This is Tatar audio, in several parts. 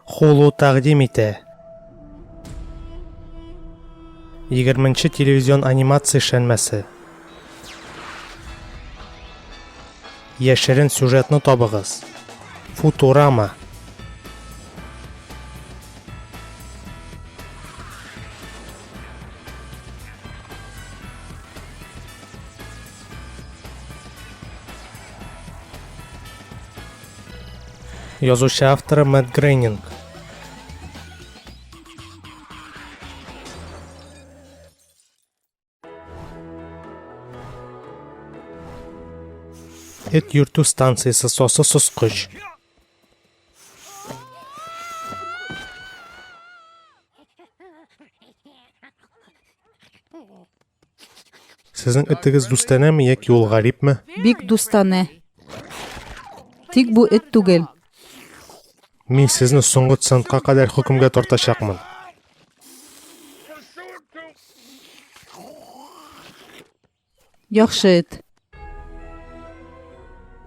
Hulu тәкъдим итә. 20 телевизион анимация эшләнмәсе. Яшерен сюжетны табыгыз. Футурама. Язучы авторы Мэтт Грейнинг. Эт йөртү станциясе сосы соскыч. Сезнең этегез дустанәме яки ул гарипме? Бик дустанә. Тик бу эт түгел. Мин сезне соңгы центка кадәр хөкемгә тартачакмын. Яхшы эт.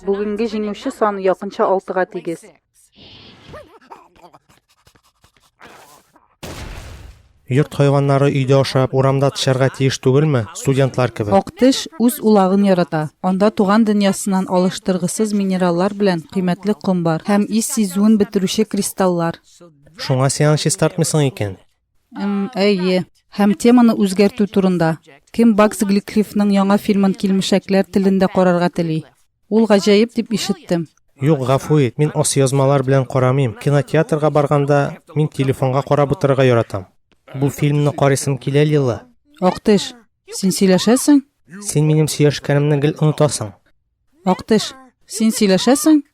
Бүгенге җиңүче саны якынча алтыга тигез. Йорт хайваннары өйдә ашап, урамда тышарга тиеш түгелме? Студентлар кебек. Актеш үз улагын ярата. Анда туган дөньясыннан алыштыргысыз минераллар белән кыйммәтле ком бар һәм ис сизүен бетерүче кристаллар. Шуңа син аны чистартмыйсың икән. Эм, әйе. Һәм теманы үзгәртү турында. Кем Бакс Гликлифның яңа фильмын килмешәкләр телендә карарга тели? Ул гаҗәеп дип ишеттем. Юк, гафу ит, мин язмалар белән карамыйм. Кинотеатрга барганда мин телефонга карап утырырга яратам. Бу фильмны карыйсым килә, Лила. Актеш, син сөйләшәсең? Син минем сөйләшкәнемне гел онытасың. Актеш, син сөйләшәсең?